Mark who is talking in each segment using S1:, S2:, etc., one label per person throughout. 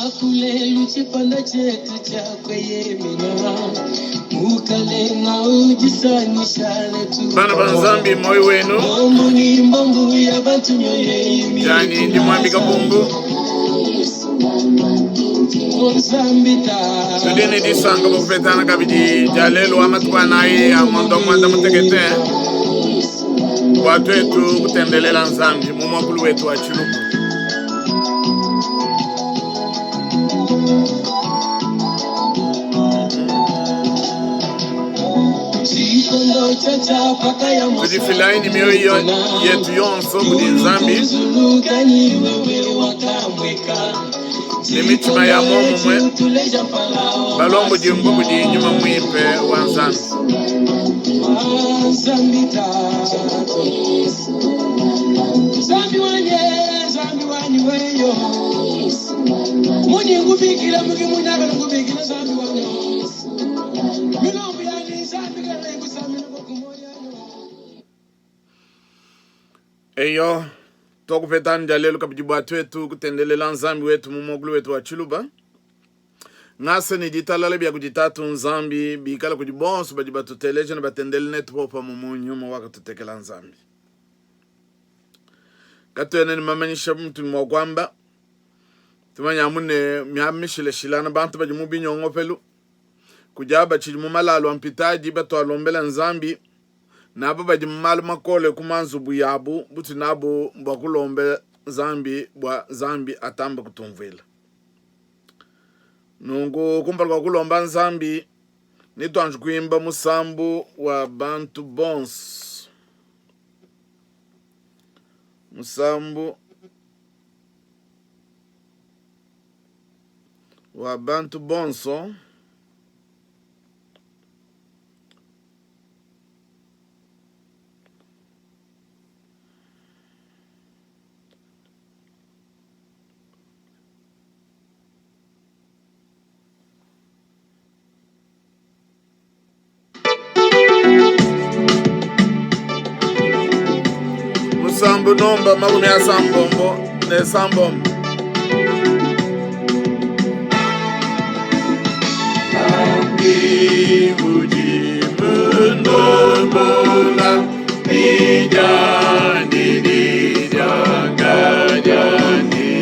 S1: Lelu tshipanda tshietu tshia kueyemena Mukalenga udisangisha netu
S2: Bana ba Nzambi, moyo wenu.
S1: Mbombu ni mbombu ya bantu mioyo
S2: Jani ndi Mwambi Kapumbu.
S1: Nzambi ta
S2: Tudi ne disanka bua kupetangana kabidi dia lelu wa matuku anayi a ngondo muanda mutekete bua tuetu kutendelela Nzambi mu muakulu wetu wa Tshiluba. Tudifilayi ne mioyo yetu yonso kudi Nzambi ne mitshima ya muomumue, balombodibue kudi Nyuma Muimpe wa Nzambi. Eyo, tuakupeta dia lelu kabidi bua tuetu kutendelela Nzambi wetu mu muakulu wetu wa Tshiluba. Ngasa ne ditalala bia kudi Tatu Nzambi bikale kudi bonso badi batuteleja ne batendele netu popamue mu nyuma wakatutekela Nzambi. Katuena ne mamanyisha mutudi mua kuamba, tumanya amu ne miaba mishilashilangane bantu badi mu binyongopelu, kudi aba batshidi mu malalu a mpitadi batualombela Nzambi, ne aba badi mu malu makole ku manzubu yabu butudi nabu mbua kulomba Nzambi bua Nzambi atambe kutumvuila. Nunku kumpala kua kulomba Nzambi, netuanji kuimba musambu wa bantu bonso. Musambu wa bantu bonso. Musambu nomba 86. Udi mundombola dijani dijangajani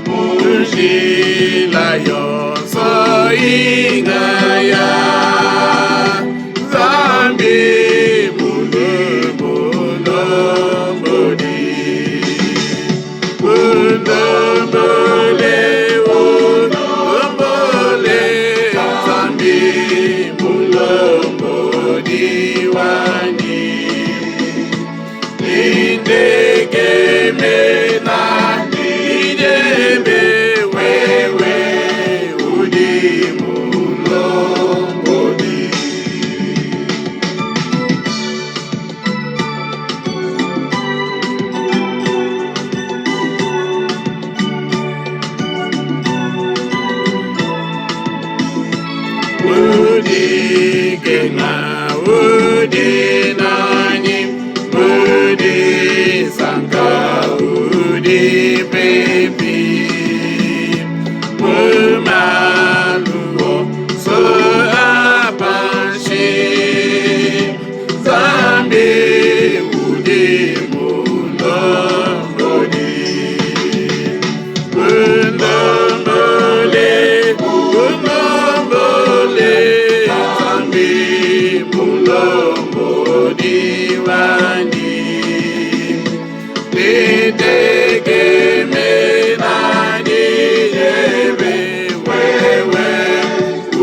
S2: munjila yonso ingaya Nzambi mulu mulombodi undombole undombole Nzambi mulombodi wanyi Nitegemena nijembe wewe udi mulombodi. Udi kenga udi nani udi sanka udi pepi mumaluo so apanshi Zambi udi mulombodi Undombole undombole Zambi mulombodi wanyi Nitegemena nijebe wewe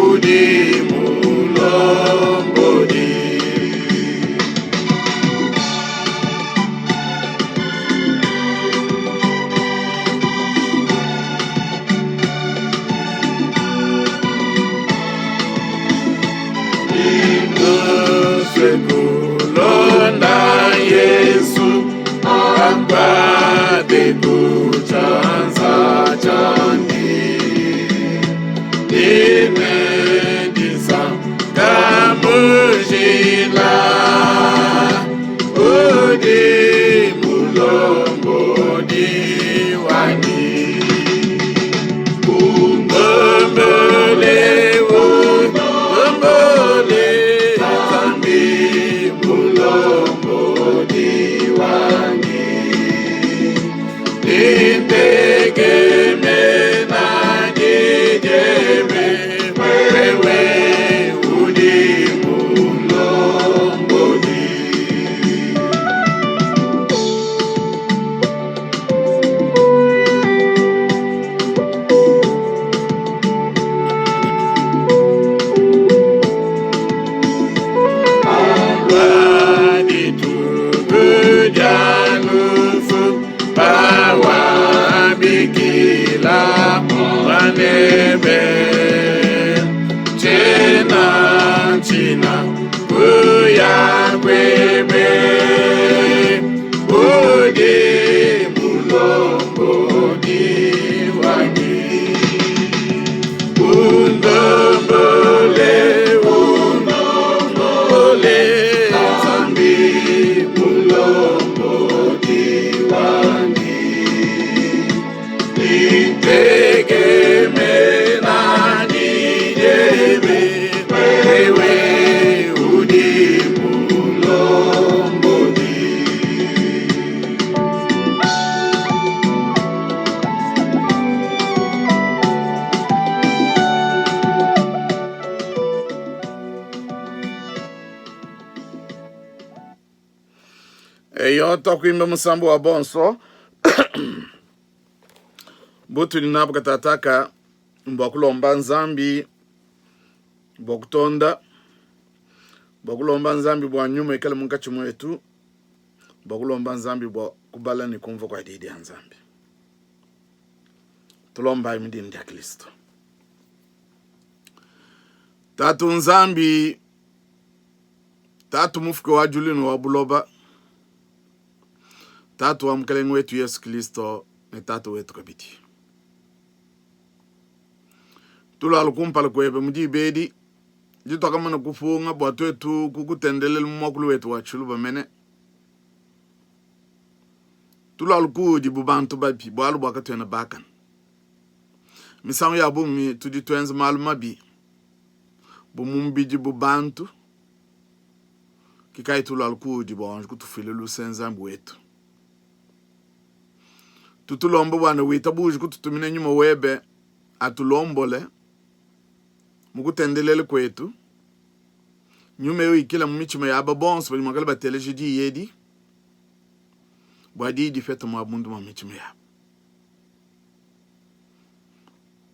S2: udi mulombodi. Kulonda Yesu akwate kuchanza chandi Nimendisa kamujila udi mulombodi wanyi. nebe, tshiena ntshina kuya kuebe, udi mulombodi wanyi. Undombole, undombole, Nzambi mulombodi wanyi. Nitegemena diebe, wewe udi mulombodi. Eyo twakuimba musambu wa bonso butudi nabu katataka mbua kulomba Nzambi bua kutonda, bua kulomba Nzambi bua nyuma ikale munkatshi muetu, bua kulomba Nzambi bua kubala ne kumvua kua Diyi dia Nzambi. Tulombayi mu dina dia Kristo. Tatu Nzambi, Tatu mufuki wa diulu ne wa buloba, Tatu wa Mukelenge wetu Yesu Kristo ne Tatu wetu kabidi. Tulualu kumpala kuebe mu diba edi dituakamana kupunga bua tuetu kukutendelela mu muakulu wetu wa tshiluba mene. Tulualu kuudi bu bantu babi, bualu bua katuena bakane. Misangu ya bungi tudi tuenza malu mabi bu mu mubidi bu bantu, ke kayi tulualu kuudi bua wanji kutufuila luse Nzambi wetu. Tutulomba bua ne witabuji kututumina nyuma webe atulombole mu kutendelela kuetu. Nyuma eu ikila mu mitshima ya aba bonso badi muakale bateleja diyi edi, bua diyi dipete muaba munda mua mitshima yabo.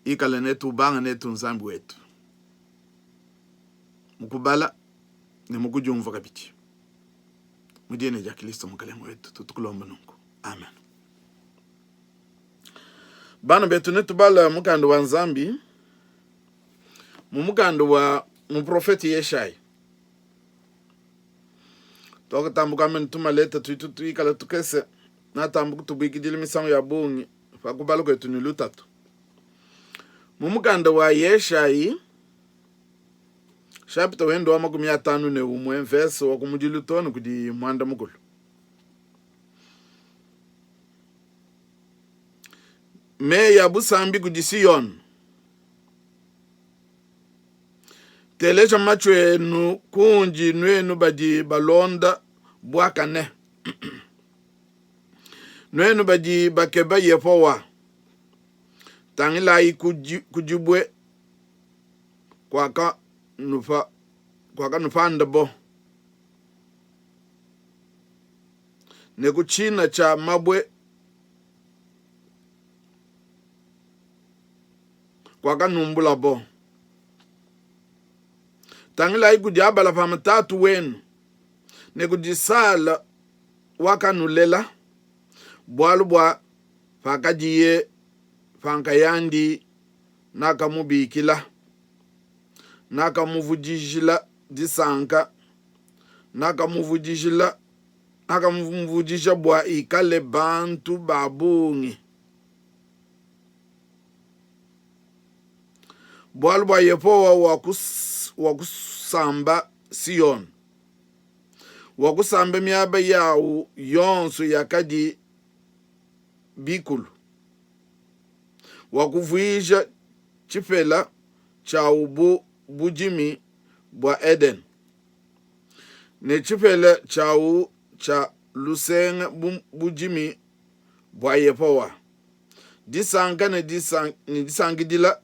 S2: Ikala netu, ubanga netu Nzambi wetu, mu kubala ne mu kudiumvua kabidi. Mu dina dia Kristo Mukelenge wetu tutukulomba nunku, amen. Bana betu, netubala mukanda wa Nzambi mu mukanda wa muprofete Yeshayi. Tuakatambuka amene tumaleta tuitu tuikala tukese natamba kutubuikidila misangu ya bungi pa kubala kuetu ne lutatu. Mu mukanda wa Yeshayi chapitre wende wa 51 verse wa kumudilu too ne kudi muanda mukulu. Meyi a busambi kudi Siyone. Teleja matshu enu kundi nuenu badi balonda buakane, nuenu badi bakeba Yehowa. Tangilayi ku dibue kuakanupandabo, ne ku tshina tshia mabue kuakanumbulabo. Tangilayi kudi Abalahama tatu wenu, ne kudi Sala wakanulela, bualu bua pakadiye pa nkayandi nakamubikila, nakamuvudijila disanka, nakamuvudijila nakamuvudija bua ikale bantu ba bungi. Bualu bua Yehowa wakusamba Siona, wakusamba miaba yawu yonso yakadi bikulu, wakuvuija tshipela tshiawu bu budimi bua Edene, ne tshipela tshiawu tshia lusenga bu budimi bua Yehowa. Disanka ne disankidila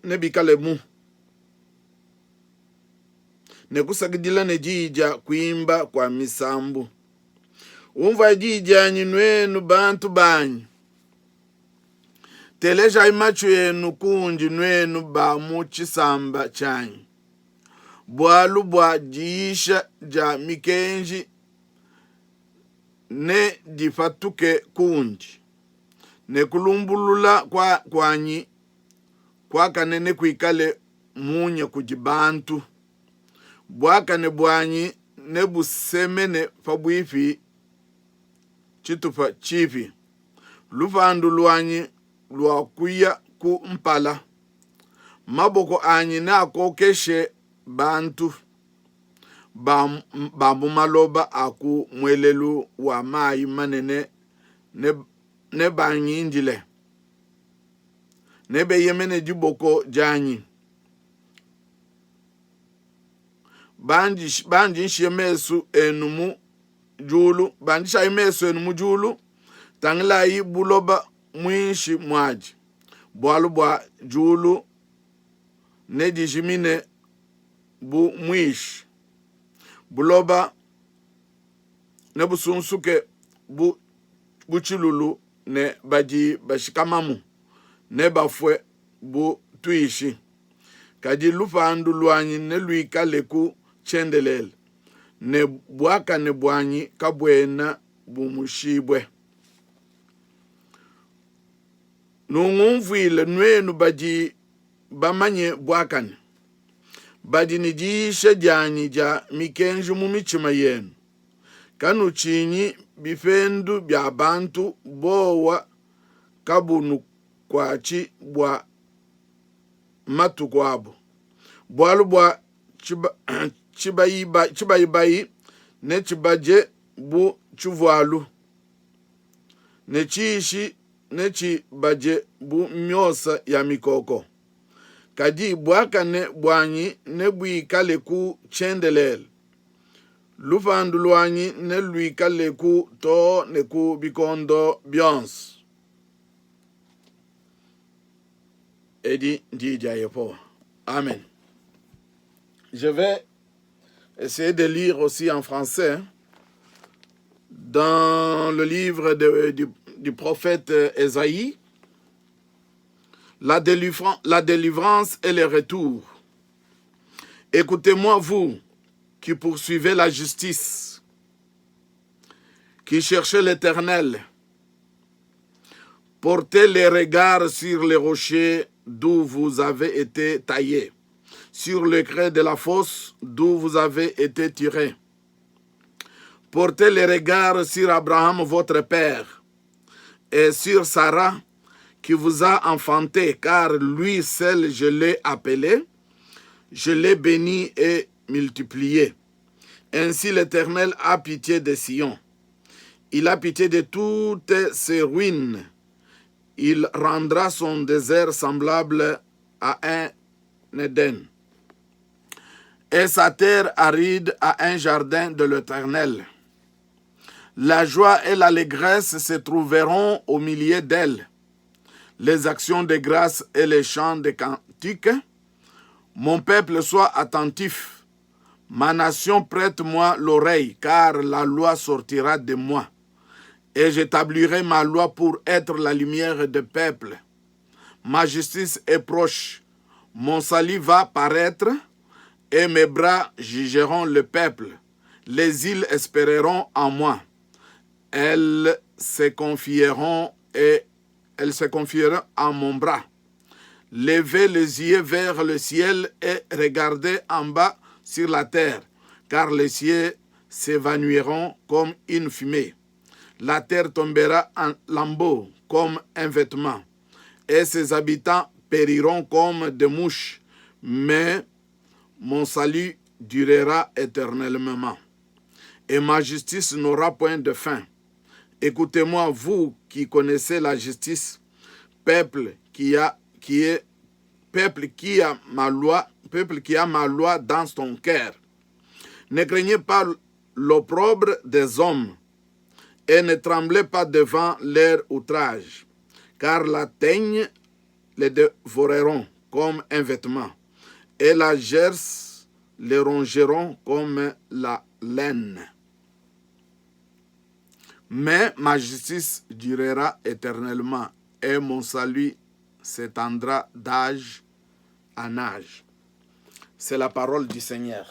S2: nebikalemu, ne kusakidila ne diyi dia kuimba kua misambu. Umvuayi diyi dianyi, nuenu bantu banyi, telejayi matshu enu kundi, nuenu ba mu tshisamba tshianyi, bualu bua diyisha dia mikenji nedipatuke kundi, Ne kulumbulula kuanyi kuakane nekuikale munya kudi bantu. Buakane buanyi nebusemene pabuipi tshitupa tshipi, lupandu luanyi luakuya ku mpala. Maboko anyi neakokeshe bantu ba, ba mu maloba a ku muelelu wa mayi manene nebangindile, nebeyemene diboko dianyi. Bandishiye mesu enu mu diulu, bandishayi mesu enu mu diulu, tangilayi buloba muinshi muadi, bualu bua diulu nedijimine bu muishi, buloba nebusunsuke bu, bu tshilulu ne badi bashikamamu nebafue bu tuishi. Kadi lupandu luanyi neluikaleku tshiendelele, ne buakane buanyi kabuena bumushibue. Nungumvuile, nuenu badi bamanye buakane, badi ne diyisha dianyi dia mikenji mu mitshima yenu. Kanutshinyi bipendu bia bantu, buowa kabunukuatshi bua matuku abu, bualu bua tshibayibayi netshibadie bu tshivualu, ne tshiishi netshibadie bu miosa ya mikoko. Kadi buakane buanyi nebuikaleku tshiendelele, lupandu luanyi neluikaleku too ne ku bikondo bionso. Edi ndi dia Yehowa. Amen. Je vais essayer de lire aussi en français dans le livre de, du, du prophète Esaïe, la délivrance, la délivrance et le retour. Écoutez-moi, vous qui poursuivez la justice, qui cherchez l'Éternel, portez les regards sur les rochers d'où vous avez été taillés, sur le creux de la fosse d'où vous avez été tirés. Portez les regards sur Abraham, votre père, et sur Sarah, qui vous a enfanté, car lui seul je l'ai appelé, je l'ai béni et multiplié. Ainsi l'Éternel a pitié de Sion. Il a pitié de toutes ses ruines. Il rendra son désert semblable à un Éden et sa terre aride à un jardin de l'Éternel. La joie et l'allégresse se trouveront au milieu d'elle. Les actions de grâce et les chants de cantiques. Mon peuple soit attentif. Ma nation prête-moi l'oreille, car la loi sortira de moi. Et j'établirai ma loi pour être la lumière des peuples. Ma justice est proche. Mon salut va paraître et mes bras jugeront le peuple. Les îles espéreront en moi. Elles se confieront et elles se confieront en mon bras. Levez les yeux vers le ciel et regardez en bas sur la terre, car les cieux s'évanouiront comme une fumée. La terre tombera en lambeaux comme un vêtement, et ses habitants périront comme des mouches. Mais mon salut durera éternellement, et ma justice n'aura point de fin. Écoutez-moi, vous qui connaissez la justice, peuple qui a, qui est, peuple qui a ma loi, peuple qui a ma loi dans son cœur. Ne craignez pas l'opprobre des hommes et ne tremblez pas devant leur outrage, car la teigne les dévoreront comme un vêtement, et la gerce les rongeront comme la laine. Mais ma justice durera éternellement, et mon salut s'étendra d'âge en âge. C'est la parole du Seigneur.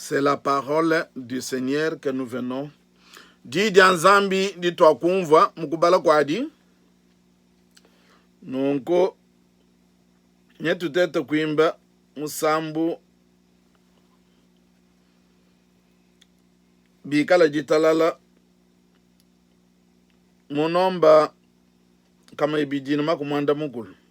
S2: C'est la parole du Seigneur que nous venons. Di dia Nzambi dituakumvua mu kubala kuadi. Nunku nye tutete kuimba musambu bikala ditalala mu nomba 260.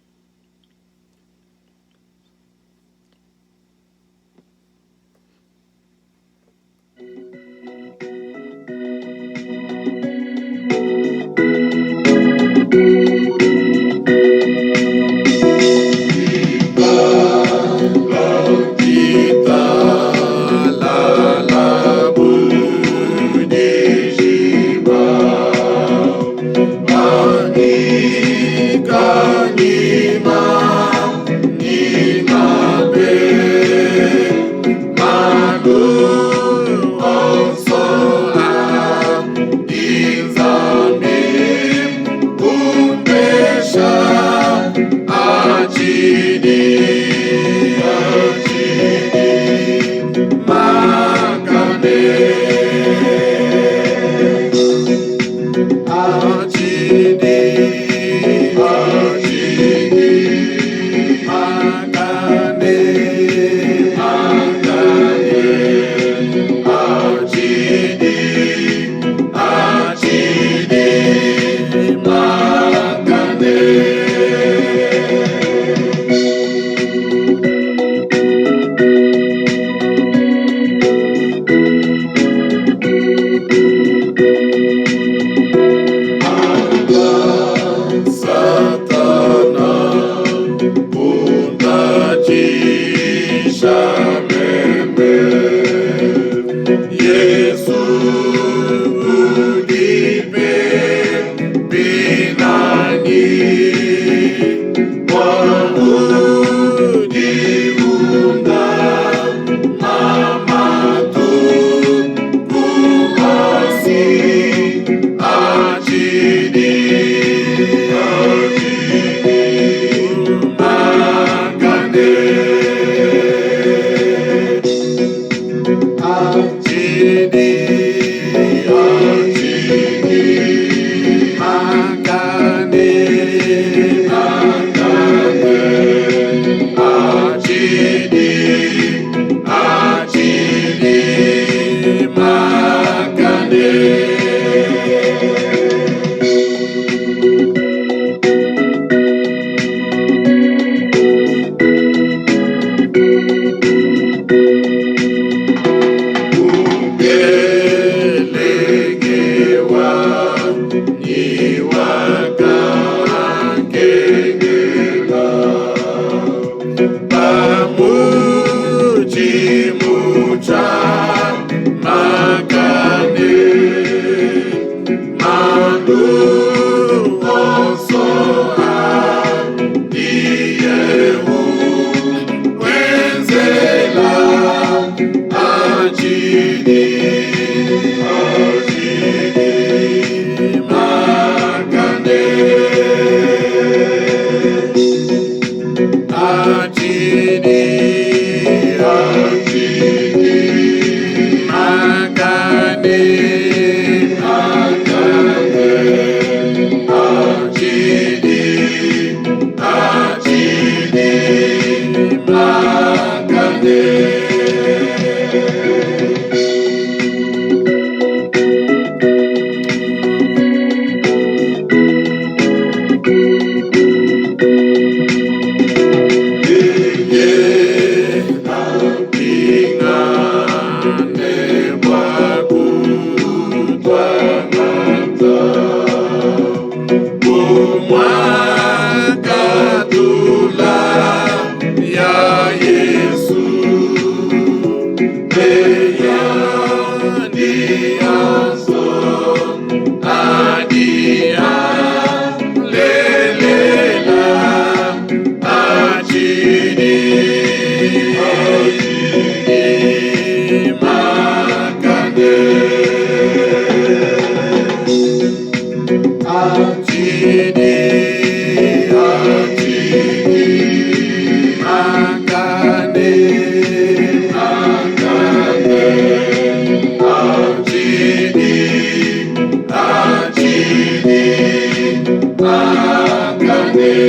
S2: Eyo,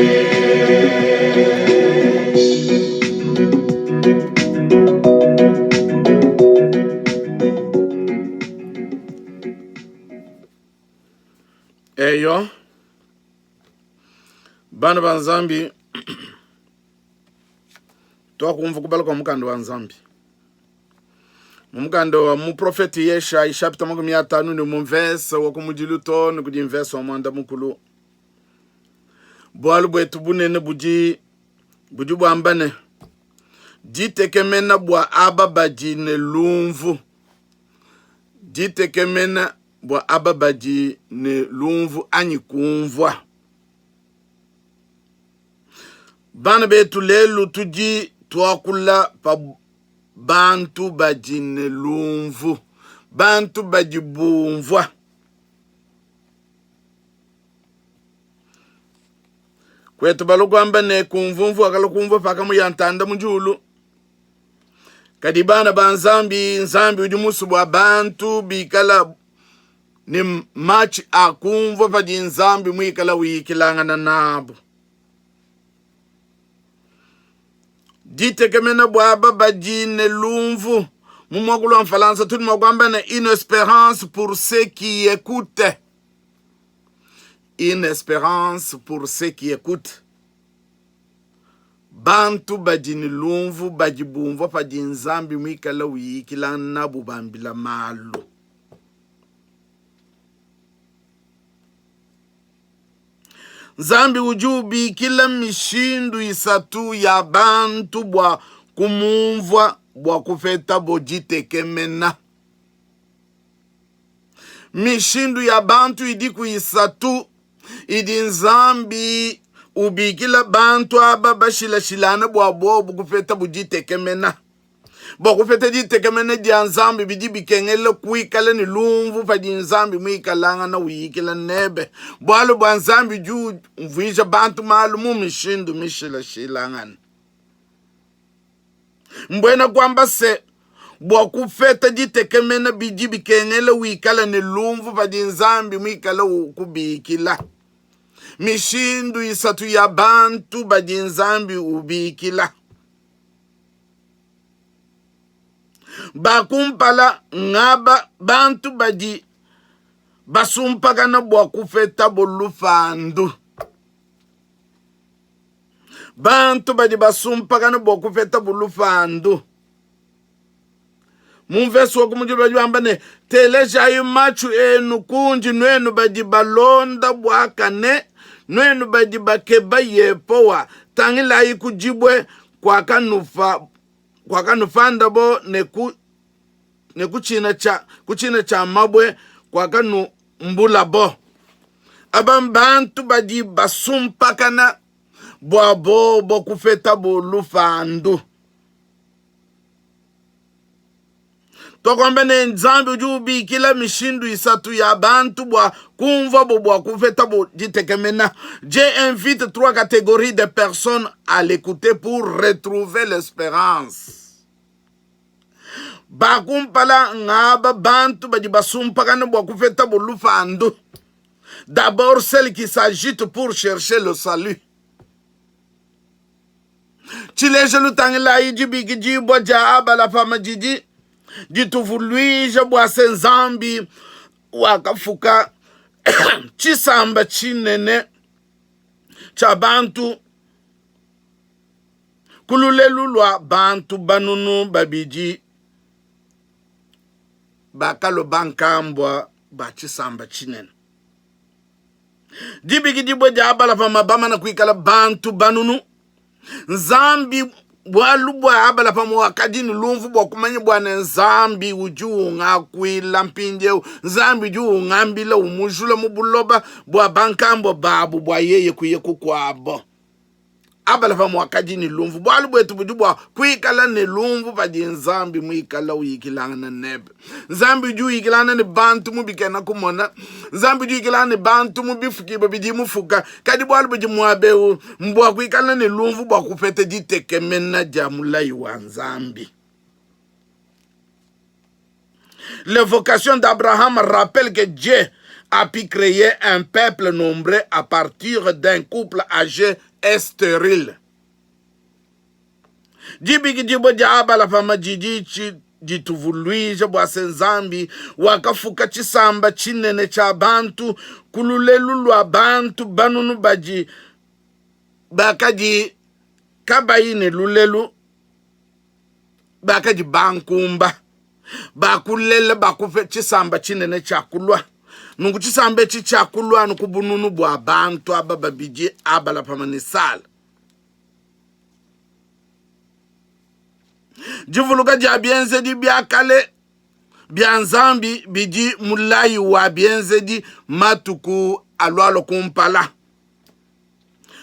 S2: bana ba Nzambi, twakumva kubala kwa mukanda wa Nzambi mu mukanda wa muprofete Yeshayi chapitre 50 ne mu mvese wa kumudilu to ne kudi mvese wa mwanda mukulu. Bualu buetu bunene budi budi buamba ne ditekemena bua aba badi ne lumvu, ditekemena bua aba badi ne lumvu anyi kumvua. Bana betu, lelu tudi tuakula pa bantu badi ne lumvu, bantu badi bumvua. Kwetu balua kuamba ne kumvumvu wakala kumvua pakamuya ntanda mu diulu. Kadi bana ba Nzambi, Nzambi udi musue bua bantu bikala ne matshi a kumvua padi Nzambi muikala uyikilangana nabu. Ditekemena bua aba badi ne lumvu. Mu muakulu wa Mfalansa tudi mua kuamba ne une espérance pour ceux qui écoutent. Une espérance pour ceux qui écoutent. Bantu badi ne lumvu badi bumvua padi Nzambi muikale uyikila nabu bambila malu. Nzambi udi ubikila mishindu isatu ya bantu bua kumumvua bua kupetabo ditekemena. Mishindu ya bantu idiku isatu idi Nzambi ubikila bantu aba bashilashilane bua bobu kupetabu ditekemena. Bua kupeta ditekemena dia Nzambi bidi bikengela kuikala ne lumvu padi Nzambi muikalangana uyikila nebe. Bualu bua Nzambi udi umvuija bantu malu mu mishindu mishilashilangane. Mbuena kuamba se, bua kupeta ditekemena bidi bikengela wikale ne lumvu padi Nzambi muikale ukubikila. Mishindu isatu ya bantu badi Nzambi ubikila. Ba kumpala ngaba bantu badi basumpakana bua kupetabo lupandu. Bantu badi basumpakana bua kupetabu lupandu. Mu mvese wa kumudilu badi bamba ne, telejayi matshu enu kundi nuenu badi balonda buakane, nuenu badi bakeba Yehowa, tangilayi ku dibue kuakanupa kuakanupandabo ne ku ne ku tshina tshia ku tshina tshia mabue kuakanumbulabo. Aba mbantu badi basumpakana bua bobo kupetabo lupandu. Tuakuamba ne, Nzambi udi ubikila mishindu isatu ya bantu bua kumvuabo bua kupetabo ditekemena. Dieu invite trois catégories de personnes à l'écouter pour retrouver l'espérance. Ba kumpala ngaba bantu badi basumpakana bua kupetabo lupandu. D'abord celles qui s'agitent pour chercher le salut. Tshilejelu, tangilayi dibikidibua dia Abalahama didi dituvuluija bua se Nzambi wakafuka tshisamba tshinene tshia bantu ku lulelu lua bantu banunu babidi bakalua bankambua ba tshisamba tshinene. Dibikidibua dia Abalahama bamana kuikala bantu banunu, Nzambi bualu bua Abalahama wakadi ne lumvu bua kumanya bua ne Nzambi udi ungakuila mpindieu, Nzambi udi ungambila umujula mu buloba bua bankambua babu bua yeye kuya kukuabo. Abalahama wakadi ne lumvu. Bualu buetu budi bua kuikala ne lumvu padi Nzambi muikala uyikilangana nebe. Nzambi udi uyikilangana ne bantu mu bikena kumona. Nzambi udi uyikilangana ne bantu mu bifukibua bidi mufuka. Kadi bualu budi muaba eu mbua kuikala ne lumvu bua kupeta ditekemena dia mulayi wa Nzambi. L'évocation d'Abraham rappelle que Dieu a pu créer un peuple nombreux à partir d'un couple âgé et stérile. Dibikidibua dia Abalahama didi dituvuluija bua se, Nzambi wakafuka tshisamba tshinene tshia bantu ku lulelu lua bantu banunu badi bakadi kabayi ne lulelu, bakadi bankumba bakulela bakupe tshisamba tshinene tshia kulua. Nunku tshisamba etshi tshia kulua anu ku bununu bua bantu aba babidi, Abalahama ne Sala. Divuluka dia bienzedi bia kale bia Nzambi bidi mulayi wa bienzedi matuku alualua kumpala.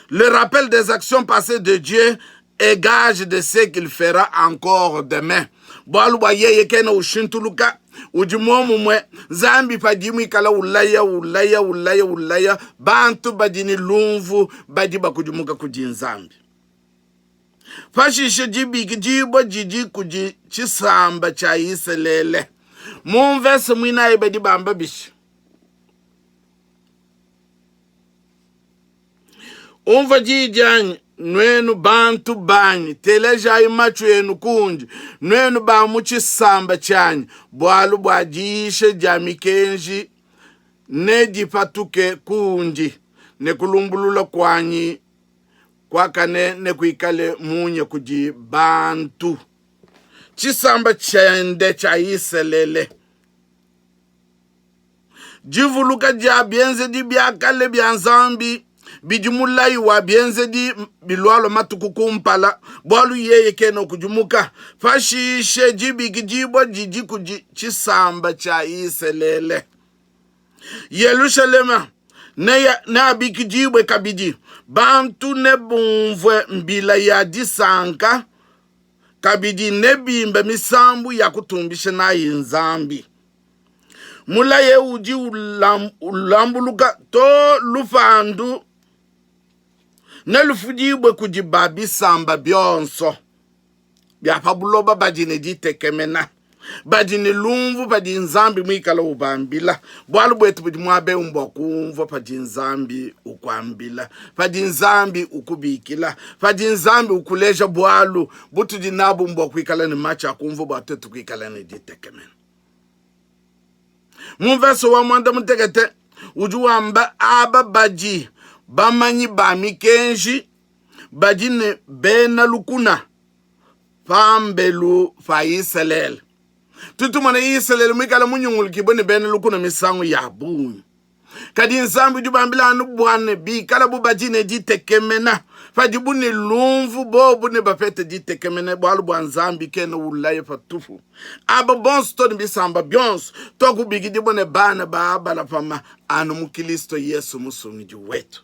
S2: Le rappel des actions passées de Dieu est gage de ce qu'il fera encore demain. Bualu bua yeye kena ushintuluka, udi muomumue. Nzambi padi muikala ulaya, ulaya, ulaya, ulaya, bantu badi ne lumvu badi bakudimuka kudi Nzambi. Pashishe dibikidibua didi kudi tshisamba tshia Isalele. Mu mvese muinayi badi bamba bishi? Umvua diyi dianyi, nuenu bantu banyi, telejayi matshu enu kundi, nuenu ba mu tshisamba tshianyi, bualu bua diyisha dia mikenji nedipatuke kundi, ne kulumbulula kuanyi kuakane nekuikale munya kudi bantu. Tshisamba tshiende tshia Isalele. Divuluka dia bienzedi bia kale bia Nzambi bidi mulayi wa bienzedi bilualua matuku kumpala, bualu yeye kena ukudimuka. Pashishe dibikidibua didi kudi tshisamba tshia Isalele. Yelushalema neabikidibue kabidi, bantu nebumvue mbila ya disanka, kabidi nebimbe misambu ya kutumbisha nayi Nzambi. Mulayi eu udi ulambuluka to lupandu nelufidibue kudi ba bisamba bionso bia pa buloba badi ne ditekemena, badi ne lumvu padi Nzambi muikale ubambila. Bualu buetu budi muaba eu mbua kumvua padi Nzambi ukuambila, padi Nzambi ukubikila, padi Nzambi ukuleja bualu butudi nabu mbua kuikala ne matshi a kumvua bua tuetu kuikala ne ditekemena. Mu mvese wa muanda mutekete udi wamba aba badi bamanyi ba mikenji badi ne bena lukuna pambelu pa Isalele. Tudi tumona Isalele muikale munyungulukibue ne bena lukuna misangu ya bungi. Kadi Nzambi udi ubambila anu bua ne bikala bu badi ne ditekemena, padibu ne lumvu, bobu nebapete ditekemena, bualu bua Nzambi kena ulaya patupu. Aba bonso to ne bisamba bionso tuakubikidibua ne bana ba Abalahama anu mu Kilisto Yesu Musungidi wetu.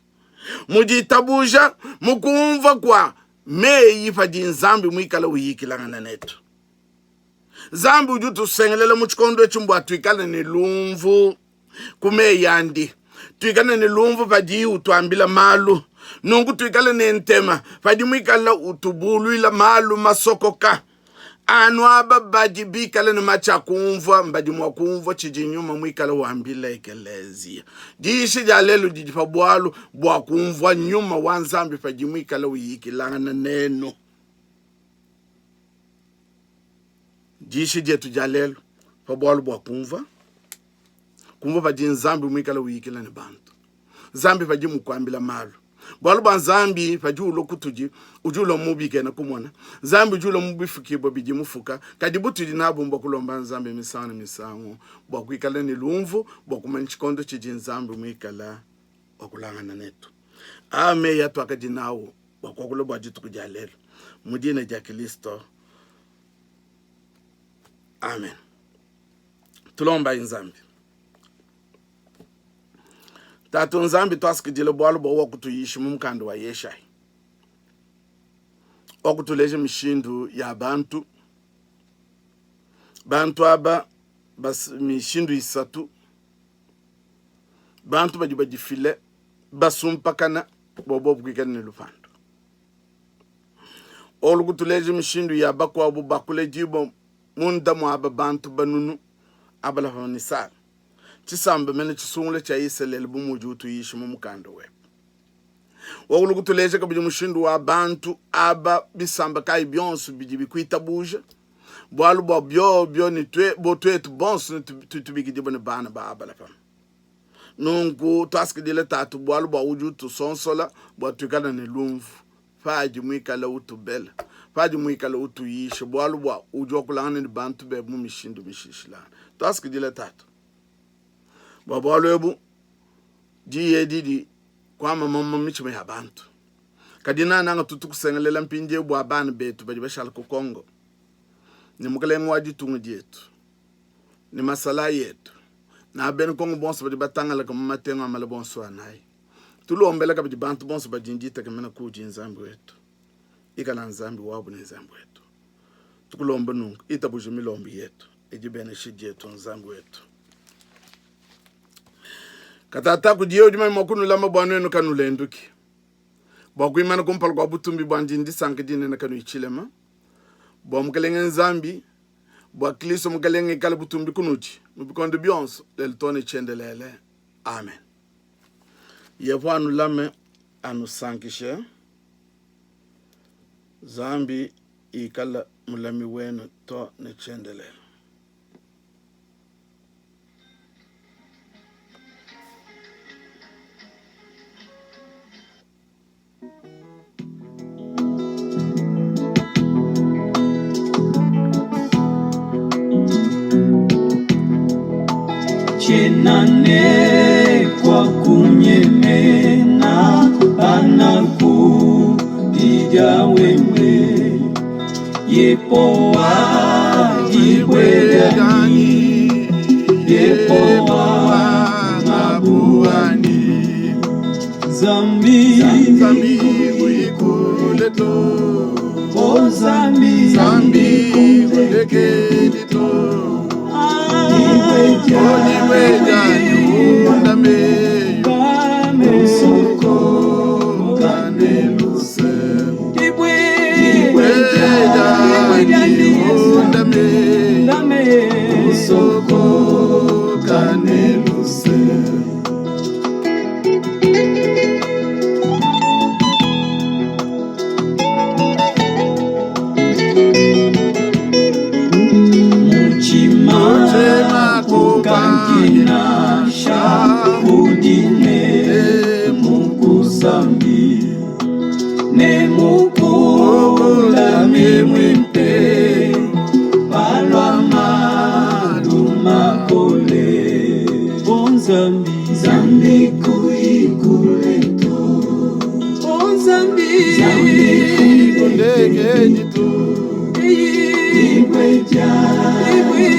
S2: Mu ditabuja, mu kumvua kua meyi padi Nzambi muikale uyikilangana netu. Nzambi udi utusengelela mu tshikondo etshi mbua tuikale ne lumvu ku meyi andi, tuikale ne lumvu padiye utuambila malu. Nunku tuikale ne ntema padi muikale utubuluila malu masokoka. Anu aba badi bikale ne matshi a kumvua mbadi mua kumvua tshidi nyuma muikale wambila ekeleziya. Diyisha dia lelu didi pa bualu bua kumvua nyuma wa Nzambi padi muikale uyikilangana nenu. Diyisha dietu dia lelu pa bualu bua kumvua kumvua padi Nzambi muikale uyikila ne bantu. Nzambi padi mukuambila malu. Bualu bua Nzambi padi ulua kutudi, udi ulua mu bikena kumona. Nzambi udi ulua mu bifukibua bidi mufuka. Kadi butudi nabu mbua kulomba Nzambi misangu ne misangu bua kuikala ne lumvu bua kumanya tshikondo tshidi Nzambi muikala wakulangana netu. Aa meyi atuakadi nawu bua kuakula bua dituku dia lelu mu dina dia Kilisto. Amen. Tulombayi Nzambi. Tatu Nzambi, tuasakidila bualu bua wakutuyisha mu mukanda wa Yeshayi, wakutuleja mishindu ya bantu bantu aba bas, mishindu isatu bantu badi badifile basumpakana bua bobu kuikala ne lupandu. Olu kutuleja mishindu ya bakuabu bakuledibua munda mua aba bantu banunu, Abalahama ne Sara. tshisamba mene tshisungula tshia Isalele bu muudi utuyisha mu mukanda webe. Wakulu kutuleja kabidi mushindu wa bantu aba bisamba kayi bionso bidi bikuitabuja, bualu bua biobio ne tue, bo tuetu bonso ne tutubikidibua ne bana ba Abalahama. Nunku tuasakidile Tatu bualu bua udi utusonsola bua tuikale ne lumvu padi muikale utubela, padi muikale utuyisha, bualu bua udi wakulangana ne bantu bebe mu mishindu mishilashilangane. Tuasakidile Tatu bua bualu ebu. Diyi edi didi kuama mamuma mu mitshima ya bantu. Kadi nananga tutu kusengelela mpindieu bua bana betu badi bashala ku Congo ne mukalenge wa ditunga dietu ne masalayi etu na bena Congo bonso badi batangalaka mu matengu a mala bonso anayi. Tulombela kabidi bantu bonso badi ne ditekemena kudi Nzambi wetu. Ikala Nzambi wabu ne Nzambi wetu. Tukulomba nunku, itabuja milombu yetu ne dibenesha dietu Nzambi wetu. Katata kudiye udi manya mua kunulama bua nuenu kanulenduki, bua kuimana kumpala kua butumbi buandi ndisanka dinene kanuyi tshilema, bua Mukelenge Nzambi, bua Kristo Mukelenge ikale butumbi kunudi mu bikondo bionso, lelu too ne tshiendelele. Amen. Yehowa anulame, anusankishe. Nzambi ikale mulami wenu too ne tshiendelele.
S1: Tshiena ne kua kunyemena pananku didia wewe Yehowa dibue dianyi Yehowa ngabu wanyi Nzambi
S2: Nzambi kuikule to
S1: O Nzambi
S2: Nzambi kulekedi to Dibue dianyi undame Kane luse
S1: Dibue
S2: Dibue dianyi undame
S1: Usoko
S2: Kane luse
S1: Muchima
S2: Muchima
S1: kukankinasha udine mukusambi ne mukulami mwimpe palwa malu makole o Nzambi
S3: Nzambi kuikule to
S1: o Nzambi
S3: Nzambi
S2: Kundekedi to
S3: Dibue
S1: Dibue